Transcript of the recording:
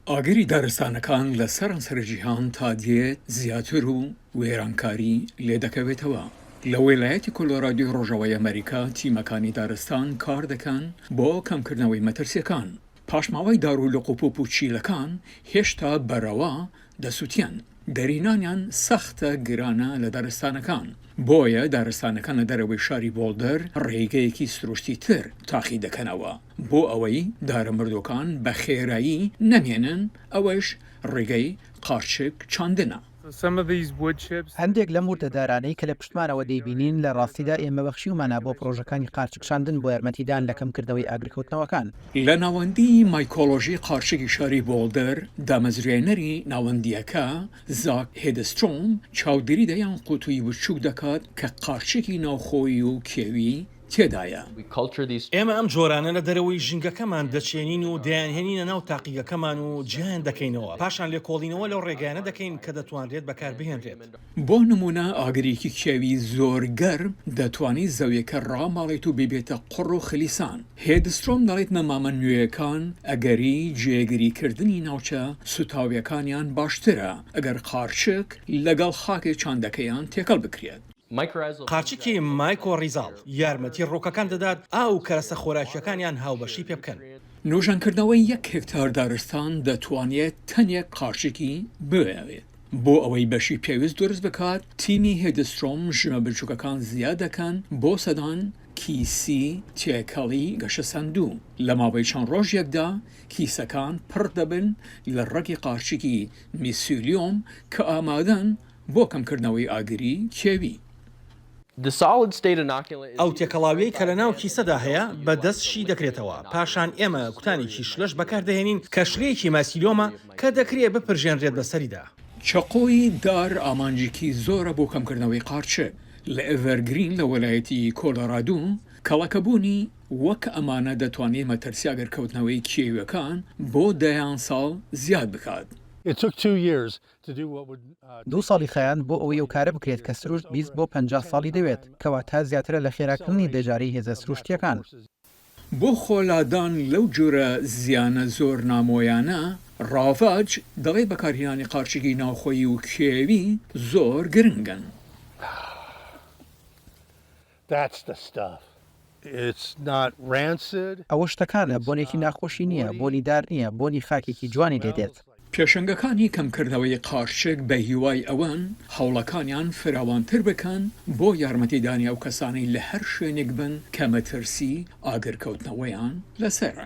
ئاگری دارستانەکان لە سەرانسەری جیهان تا دێت زیاتر و وێرانکاری لێدەکەوێتەوە. لە ویلایەتی کۆلۆرادۆی ڕۆژاوای ئەمەریکا تیمەکانی دارستان کار دەکەن بۆ کەمکردنەوەی مەترسیەکان. پاشماوەی دار و لقوپوپ و چیلەکان هێشتا بەرەوا دەسوتێن. دەرهێنانیان سەختە گرانە لە دارستانەکان، بۆیە دارستانەکان لە دەرەوەی شاری بۆڵدەر ڕێگەیەکی سروشتی تر تاقی دەکەنەوە بۆ ئەوەی دارە مردووەکان بە خێرایی نەمێنن، ئەوەش ڕێگەی قارچک چاندنە. هەندێک لەم وردە دارانەی کە لە پشتمانەوە دەیبینین، لە ڕاستیدا ئێمە بەخشیومانە بۆ پڕۆژەکانی قارچک چاندن بۆ یارمەتیدان لە کەمکردنەوەی ئاگرکەوتنەوەکان. لە ناوەندی مایکۆلۆژی قارچکی شاری بۆڵدەر، دامەزرێنەری ناوەندییەکە، زاک هێدسترۆم، چاودێری دەیان قوتووی بچووک دەکات کە قارچکی ناوخۆیی و کێوی تێدایە. ئێمە ئەم جۆرانە لە دەرەوەی ژینگەکەمان دەچێنین و دەیانهێنینە ناو تاقیگەکەمان و جیایان دەکەینەوە، پاشان لێکۆڵینەوە لەو ڕێگایانە دەکەین کە دەتوانرێت بەکاربهێنرێت. بۆ نموونە ئاگرێکی کێوی زۆر گەرم دەتوانێت زەویەکە ڕاماڵێت و بیبێتە قوڕ و خلیسان. هێدسترۆم دەڵێت نەمامە نوێیەکان ئەگەری جێگریکردنی ناوچە سوتاویەکانیان باشترە ئەگەر قارچک لەگەڵ خاکی چاندەکەیان تێکەڵ بکرێت. قارچکی مایکۆڕیزاڵ یارمەتی ڕووەکەکان دەدات ئاو و کەرەستە خۆراکییەکانیان هاوبەشی پێ بکەن. نۆژەنکردنەوەی یەک هێکتار دارستان دەتوانێت تەنێک قارچکی بوێت. بۆ ئەوەی بەشی پێویست دروست بکات، تیمی هێدسترۆم ژمە بچووکەکان زیاد دەکەن بۆ سەدان کیسی تێکەڵی گەشەسەندوو. لە ماوەی چەند ڕۆژێکدا کیسەکان پڕ دەبن لە ڕەگی قارچکی میسیلیۆم کە ئامادەن بۆ کەمکردنەوەی ئاگری کێوی. ئەو تێکەڵاویەی کە لەناو کیسەدا هەیە بە دەست شی دەکرێتەوە، پاشان ئێمە کوتانێکی شلەش بەکاردەهێنین کە شلەیەکی مایسیلیۆمە کە دەکرێ بپرژێنرێت بەسەریدا. چەقۆی دار ئامانجێکی زۆرە بۆ کەمکردنەوەی قارچک. لە ئێڤەرگرین لە ویلایەتی کۆلۆرادو کەڵەکەبوونی وەک ئەمانە دەتوانێت مەترسی ئاگرکەوتنەوەی کێویەکان بۆ دەیان ساڵ زیاد بکات. دوو ساڵی خایاند بۆ ئەوەی ئەو کارە بکرێت کە سروشت 20 بۆ 50 ساڵی دەوێت، کەواتە زیاترە لە خێراکردنی دەجارەی هێزە سروشتییەکان. بۆ خۆلادان لەو جۆرە زیانە زۆر نامۆیانە، ڕاڤاج دەڵێت بەکارهێنانی قارچکی ناوخۆیی و کێوی زۆر گرنگن. ئەوە شتەکانە، بۆنێکی ناخۆشی نییە، بۆنی دار نییە، بۆنی خاکێکی جوانی لێ دێت. پێشەنگەکانی کەمکردنەوەی قارچک بە هیوای ئەوەن هەوڵەکانیان فراوانتر بکەن بۆ یارمەتیدانی ئەو کەسانەی لە هەر شوێنێک بن کە مەترسی ئاگرکەوتنەوەیان لەسەرە.